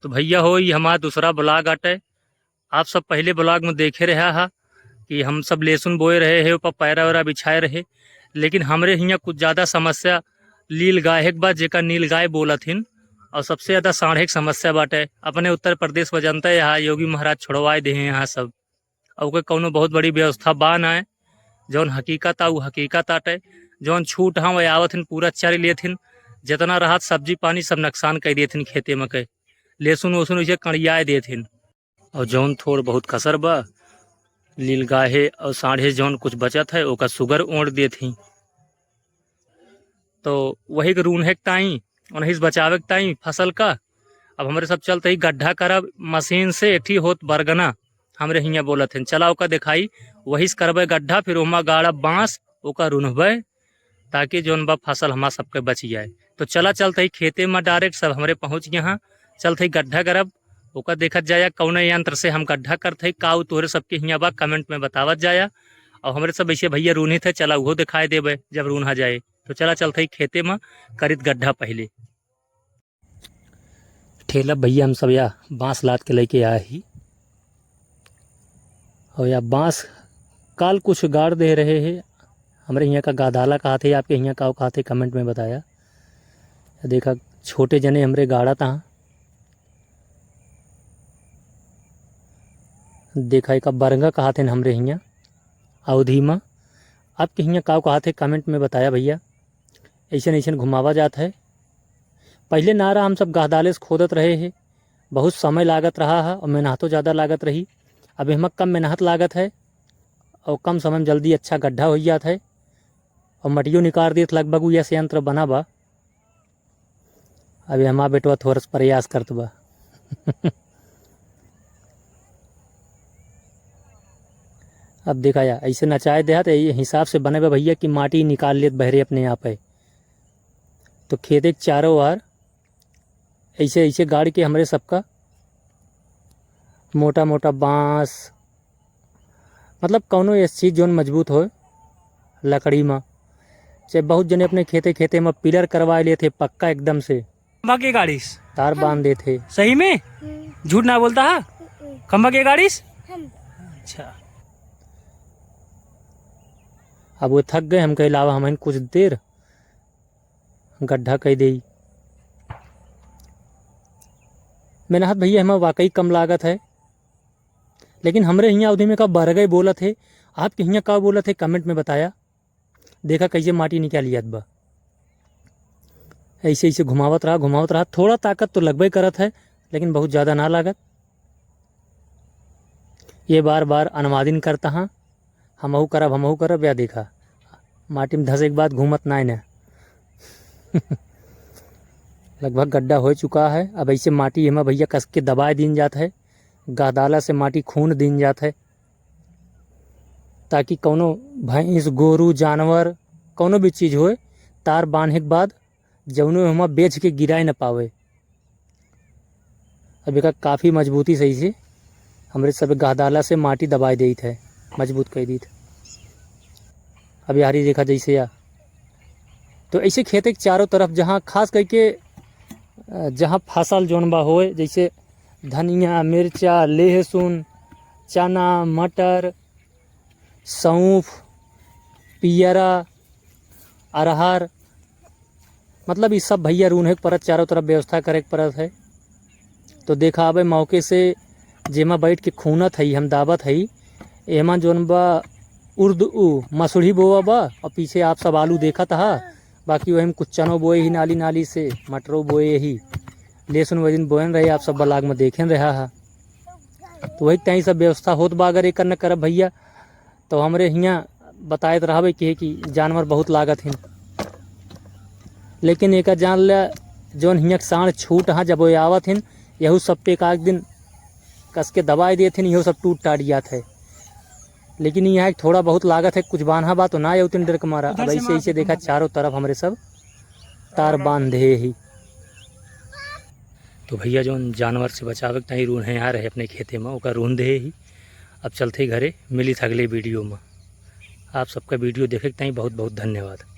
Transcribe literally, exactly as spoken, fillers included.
तो भइया हो, ई हमार दूसरा vlog आटे। आप सब पहिले vlog में देखे रहा हा कि हम सब लहसुन बोए रहे है, ऊपर पैरा वैरा बिछाए रहे, लेकिन हमरे हियाँ कुछ ज्यादा समस्या लील गाय के बा, जेका नील गाय बोलत हिन, और सबसे ज्यादा साँढ़े के समस्या बाटे। अपने उत्तर प्रदेश में जनता है, यहाँ योगी महाराज छोड़वाए दे हैं यहाँ सब, और ओके कौनो बहुत बड़ी व्यवस्था बा ना है। जौन हकीकत आ, उ हकीकत आटे। जौन छूट हाँ, वह आवत हिन, पूरा चर लेत हिन, जितना रहत सब्जी पानी सब नुकसान कर देत हिन, खेते में के लहसुन वसुन उसे कड़ियाए देत हिन। और जौन थोड़ बहुत कसर बा, लील गाहे और साँढ़े जौन कुछ बचत है, ओका सुगर ओढ़ देत ही। तो वही के रून्हे के ताई, उन्हीं से बचावे के ताई फसल का। अब हमरे सब चलत ही गड्ढा करब मशीन से, एठी होत बरगना, हमरे हियाँ बोलत हैं, चला ओका देखाई, वही से करबे गड्ढा, फिर ओमा गाड़ब बाँस, ओका रुन्हबे, ताकि जौन बा फसल हमार सबके बच जाए। तो चला चलत ही खेते में direct, सब हमरे पहुँच गए हैं, चलत ही गड्ढा करब, ओका देखत जाया कौने यंत्र से हम गड्ढा करत ही, का उ तोहरे सबके हियाँ बा, comment में बतावत जाया। और हमरे सब ऐसे भइया रून्हित है, चला उहो दिखाई देबे जब रून्हा जाए। तो चला चलत ही खेते में करित गड्ढा पहिले। ठेला भइया हम सब या बाँस लाद के लेके आए ही। और या बाँस काल कुछ गाड़ दे रहे हैं। हमरे हियाँ का गादाला कहा थे, आपके हियाँ का कहा थे, comment में बताया। देखा छोटे जने हमरे गाड़ा ता। देखा एका बरंगा कहा थे हमरे हियाँ अवधी में। आपके हियाँ का कहा थे, comment में बताया भइया। ऐसन ऐसन घुमावा जात है। पहिले नारा हम सब गहदाले से खोदत रहे हैं, बहुत समय लागत रहा है और मेहनतो ज्यादा लागत रही। अब एहमा कम मेहनत लागत है और कम समय में जल्दी अच्छा गड्ढा होइ जात है और मटियो निकाल देत लगभग उ यस यंत्र बना बा। अब एहमा बेटवा थोड़ा सा प्रयास करत बा। अब देखा या, ऐसे नचाए देहत, यही हिसाब से बने बा भइया कि माटी निकाल लेत बहरे अपने आप है। तो खेते के चारों ओर ऐसे, ऐसे गाड़ के हमरे सबका मोटा, मोटा बाँस, मतलब कौनो ऐसी चीज जौन मजबूत होए लकड़ी में। चाहे बहुत जने अपने खेते, खेते में pillar करवा लेत है पक्का एकदम से। खंभा के गाड़िस? तार बांध देत है। सही में? हम्म। झूठ ना बोलता है? हम्म। खंभा के गाड़िस? हम। अच्छा। अब वो थक गए, हम कहे, "लावा, हम कुछ देर गड्ढा कई देई।" मेहनत भइया, एहमा वाकई कम लागत है, लेकिन हमरे हियाँ अवधी में का बरगई बोलत है, आपके हियाँ का बोलत है, comment में बताया। देखा कैसे माटी निकाली जात बा। ऐसे, ऐसे घुमावत रहा, घुमावत रहा, थोड़ा ताकत तो लगबे करत है, लेकिन बहुत ज्यादा ना लागत। ये बार बार अनुवादिन करता हाँ, "हमहू करब, हमहू करब", या देखा, माटी में धसे के बाद घूमत नाय ना। लगभग गड्ढा हो चुका है। अब ऐसे माटी एहमा भइया कस के दबाए दीन जात है, गहदाला से माटी खून दीन जात है, ताकि कौनो भैंस, गोरू, जानवर, कौनो भी चीज होए, तार बांधे के बाद जौनो एहमा बेच के गिराए न पावे। अब एका काफी मजबूती सही से हमरे सब गहदाला से माटी दबाए देत है, मजबूत कर दीत। अब यारी देखा जैसे या, तो ऐसे खेते के चारों तरफ जहाँ खास करके, अ, जहाँ फसल जौन बा होए, जैसे धनिया, मिर्चा, लहसुन, चना, मटर, सौंफ, पियरा, अरहर, मतलब ई सब भइया रून्हे के परत, चारों तरफ व्यवस्था करे के परत है। तो देखा, अबे मौके से जेमा बैठ के खूनत हई, हम दाबत हई, एमा जौन बा उर्द उ मसूरी बोआ बा, और पीछे आप सब आलू देखत हा, बाकी वही में कुछ चनो बोए ही नाली नाली से, मटरो बोए ही, लहसुन वही दिन बोएन रहे, आप सब ब्लॉग में देखेन रहा हा। तो वही ताई सब व्यवस्था होत बा, अगर एकर न करब भइया, तो हमरे हियाँ बताए त रहबे कि, कि जानवर बहुत लागत हिन, लेकिन एका जान ले, जौन हियाँ के साँढ़ छूट हाँ, जब वो आवत हिन, यहू सब पे एक आध दिन कस के दबाए देत हिन, यहू सब टूट टाट जात है। लेकिन यहाँ एक थोड़ा बहुत लागत है, कुछ बान्हा बा तो ना, यहू तीन डर के मारा। अब ऐसे, ऐसे देखा, चारों तरफ हमरे सब तार बांध दे ही। तो भइया, जौन जानवर से बचावे के ताई रून्हे आ रहे अपने खेते में, ओका रून्ह दे ही। अब चलते ही घरे, मिली था अगले वीडियो में। आप सबका वीडियो देखे के ताई बहुत बहुत धन्यवाद।